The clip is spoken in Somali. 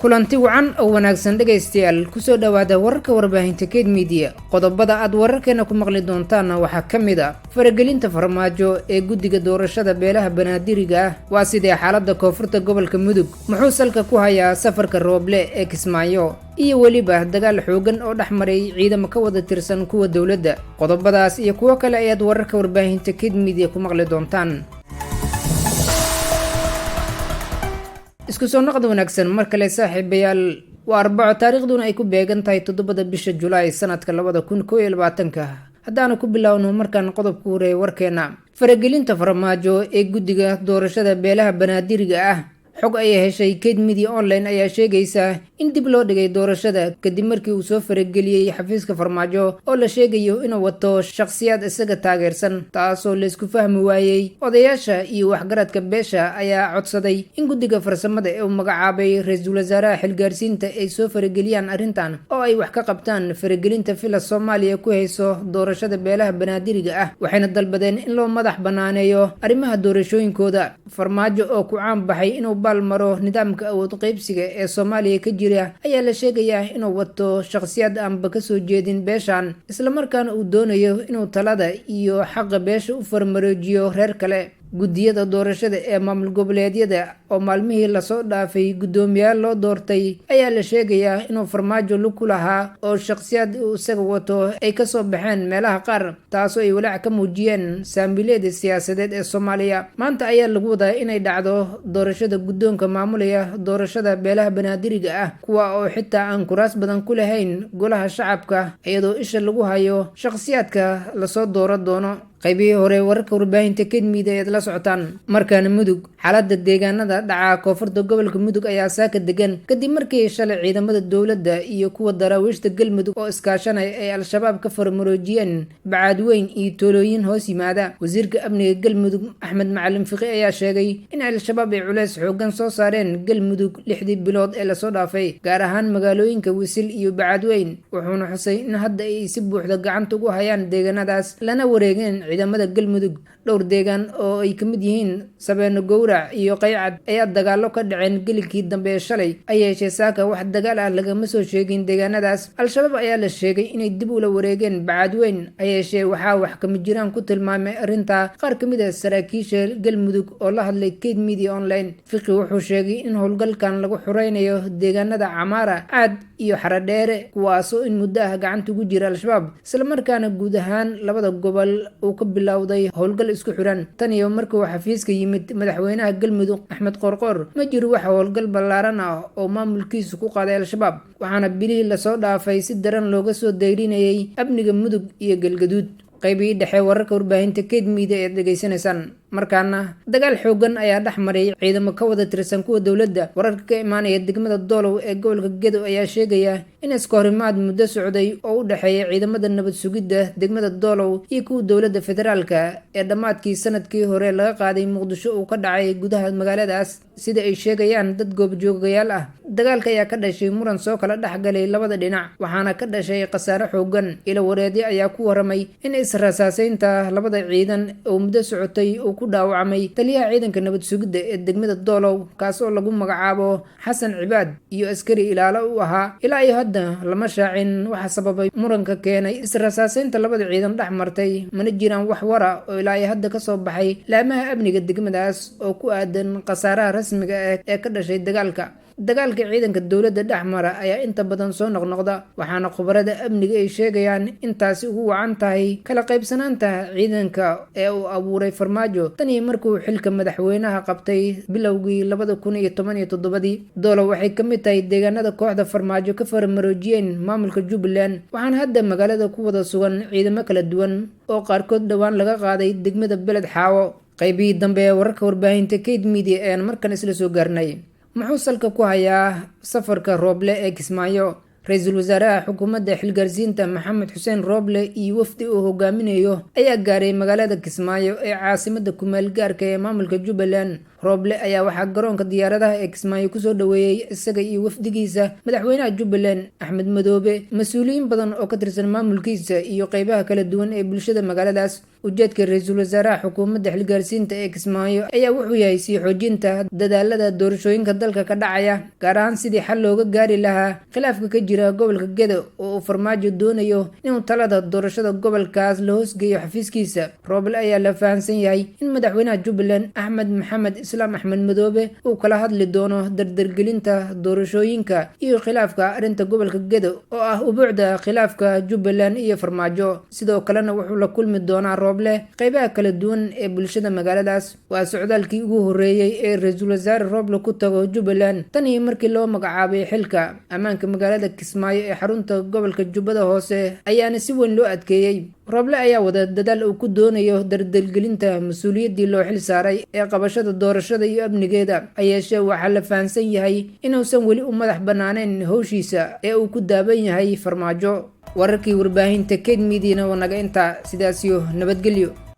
Kulanti wacan oo wanaagsan, dhegaystayaal. Kusoo dhowaada wararka warbaahinta Keyd Media. Qodobada aad wararkeena ku maqli doontaanna waxaa ka mid a faragelinta Farmaajo ee guddiga doorashada beelaha Banaadiriga ah. Waa sidee xaaladda koonfurta gobolka Mudug? Muxuu salka ku hayaa safarka Rooble ee Kismaayo? Iyo weliba dagaal xoogan oo dhex maray ciidamo ka wada tirsan kuwa dowladda. Qodobadaas iyo kuwo kale ayaad wararka warbaahinta Keyd Media ku maqli doontaan. Isku soo noqda wanaagsan mar kale, saaxiibayaal. Waa Arbaco, taariikhduna ay ku beegan tahay 7da bisha Julaay sanadka 2021-ka. Haddaanu ku bilaawno markaan qodobka horeeya warkeena, faragelinta Farmaajo ee guddiga doorashada beelaha Banaadiriga ah. Xog ay heshay Keyd Media Online ayaa sheegaysa in dib loo dhigay doorashada kadib markii uu soo farageliyey xafiiska Farmaajo, oo la sheegayo inuu wato shakhsiyaad isaga taageersan, taasoo laysku fahmi waayey. Odayaasha iyo waxgaradka beesha ayaa codsaday in guddiga farsamada ee uu magacaabay ra-iisul wasaaraha xilgaarsiinta ay soo farageliyaan arrintan oo ay wax ka qabtaan faragelinta Villa Soomaaliya ku hayso doorashada beelaha Banaadiriga ah. Waxayna dalbadeen in loo madax banaaneeyo arrimaha doorashooyinkooda. Farmaajo oo ku caan baxay inuu maro nidaamka awood qaybsiga ee Soomaaliya ka jira ayaa la sheegayaa inuu wato shakhsiyaad aanba kasoo jeedin beeshan, islamarkaana uu doonayo inuu talada iyo xaqa beesha u farmaroojiyo reer kale. Guddiyada doorashada ee maamul goboleedyada oo maalmihii lasoo dhaafay guddoomiyaal loo doortay ayaa la sheegayaa inuu Farmaajo lug ku lahaa, oo shakhsiyaad uu isaga wato ay kasoo baxeen meelaha qaar, taasoo ay walaac ka muujiyeen saamiileeda siyaasadeed ee Soomaaliya. Maanta ayaa lagu wadaa inay dhacdo doorashada guddoonka maamulaya doorashada beelaha Banaadiriga ah, kuwa oo xitaa aan kuraas badan ku lahayn golaha shacabka, iyadoo isha lagu hayo shakhsiyaadka lasoo dooro doono. Qaybihii hore wararka warbaahinta Keyd Media ayaad la socotaan. Markaana Mudug. Xaaladda deegaanada dhaca koonfurta gobolka Mudug ayaa saaka degan kadib markii shalay ciidamada dowladda iyo kuwa daraawiishta Galmudug oo iskaashanaya ay Al-Shabaab ka farmaroojiyeen Bacaadweyn iyo toolooyin hoos yimaada. Wasiirka amniga Galmudug, Axmed Macalin Fiqi, ayaa sheegay in Al-Shabaab ay culeys xoogan soo saareen Galmudug 6dii bilood ee lasoo dhaafay, gaar ahaan magaalooyinka Wisil iyo Bacaadweyn. Wuxuuna xusay in hadda ay si buuxda gacanta ugu hayaan deegaanadaas, lana wareegeen ciidamada Galmudug. Dhowr deegaan oo ay ka mid yihiin Sabeeno, Gowrac iyo Qaycad ayaa dagaallo ka dhaceen gelikii dambe ee shalay. Ay yeeshee saaka wax dagaal ah lagama soo sheegin deegaanadaas. Al-Shabaab ayaa la sheegay inay dib ula wareegeen Bacaadweyn. Hayeeshee waxaa wax kama jiraan ku tilmaamay arrintaa qaar ka mid ah saraakiisha Galmudug oo la hadlay Keyd Media Online. Fiqi wuxuu sheegay in howlgalkan lagu xureynayo deegaanada Camaara, Caad iyo Xaradheere, kuwaasoo in muddo ah gacanta ugu jira Al-Shabaab, islamarkaana guud ahaan labada gobol uu ka bilowday howlgal isku xiran. Tan iyo markuu xafiiska yimid madaxweynaha Galmudug, Axmed Qoorqoor, ma jiro wax howlgal ballaaran ah oo maamulkiisu ku qaaday Al-Shabaab, waxaana bilihii lasoo dhaafay si daran looga soo dayrinayay amniga Mudug iyo Galgaduud. Qaybihii dhexe wararka warbaahinta Keyd Media ayaad dhegaysanaysaan. Markaana dagaal xoogan ayaa dhex maray ciidamo ka wada tirsan kuwa dowladda. Wararka ka imaanaya degmada Doolow ee gobolka Gedo ayaa sheegaya in iskahorimaad muddo socday oo u dhexeeya ciidamada nabad sugidda degmada Doolow iyo kuwa dowladda federaalka ee dhammaadkii sanadkii hore laga qaaday Muqdisho uu ka dhacay gudaha magaaladaas, sida ay sheegayaan dad goobjoogayaal ah. Dagaalka ayaa ka dhashay muran soo kala dhexgalay labada dhinac, waxaana ka dhashay khasaare xoogan. Ilo wareedyo ayaa ku waramay in israsaaseynta labada ciidan oo muddo socotay uu ku dhaawacmay taliyaha ciidanka nabad sugidda ee degmada Doolow, kaas oo lagu magacaabo Xasan Cibaad, iyo askari ilaalo u ahaa. Ilaa iyo hadda lama shaacin waxa sababay muranka keenay israsaaseynta labada ciidan dhex martay, mana jiraan wax wara oo ilaa iyo hadda kasoo baxay laamaha amniga degmadaas oo ku aadan khasaaraha rasmiga ah ee ka dhashay dagaalka. Dagaalka ciidanka dowladda dhex mara ayaa inta badan soo noqnoqda, waxaana khubarada amniga ay sheegayaan intaasi ugu wacan tahay kala qaybsanaanta ciidanka ee uu abuuray Farmaajo tan iyo markuu xilka madaxweynaha qabtay bilowgii 2017-dii. Doolow waxay ka mid tahay deegaanada kooxda Farmaajo ka farmaroojiyeen maamulka Jubbaland, waxaana hadda magaalada ku wada sugan ciidamo kala duwan oo qaarkood dhowaan laga qaaday degmada Beled Xaawo. Qaybihii dambe ee wararka warbaahinta Keyd Media ayaan markan isla soo gaarnay. Muxuu salka ku hayaa safarka Rooble ee Kismaayo? Ra-iisul wasaaraha xukuumadda xilgaarsiinta, Maxamed Xuseen Rooble, iyo wafdi uu hogaaminayo ayaa gaaray magaalada Kismaayo ee caasimada kumeel gaarka ee maamulka Jubbaland. Rooble ayaa waxaa garoonka diyaaradaha ee Kismaayo kusoo dhaweeyey isaga iyo wafdigiisa madaxweynaha Jubbaland Axmed Madoobe, mas-uuliyiin badan oo ka tirsan maamulkiisa iyo qeybaha kala duwan ee bulshada magaaladaas. Ujeedka ra-iisul wasaaraha xukuumadda xilgaarsiinta ee Kismaayo ayaa wuxuu yahay sii xoojinta dadaalada doorashooyinka dalka ka dhacaya, gaar ahaan sidii xal looga gaari lahaa khilaafka ka jira gobolka Gedo oo uu Farmaajo doonayo inuu talada doorashada gobolkaas la hoosgeeyo xafiiskiisa. Rooble ayaa la fahamsan yahay in madaxweynaha Jubbaland Axmed Maxamed Islaam Axmed Madoobe uu kala hadli doono dardargelinta doorashooyinka iyo khilaafka arrinta gobolka Gedo oo ah ubuucda khilaafka Jubbaland iyo Farmaajo. Sidoo kalena wuxuu la kulmi doonaa Rooble qeybaha kala duwan ee bulshada magaaladaas. Waa socdaalkii ugu horeeyey ee ra-iisul wasaare Rooble ku tago Jubbaland tan iyo markii loo magacaabay xilka. Ammaanka magaalada Kismaayo ee xarunta gobolka Jubbada Hoose ayaana si weyn loo adkeeyey. Rooble ayaa wada dadaal uu ku doonayo dardargelinta mas-uuliyaddii loo xil saaray ee qabashada doorashada iyo amnigeeda, hayeeshee waxaa la fahamsan yahay inuusan weli u madax banaaneyn howshiisa ee uu ku daaban yahay Farmaajo. Wararkii warbaahinta Ked Mediana waa naga intaa, sidaasiyo nabadgelyo.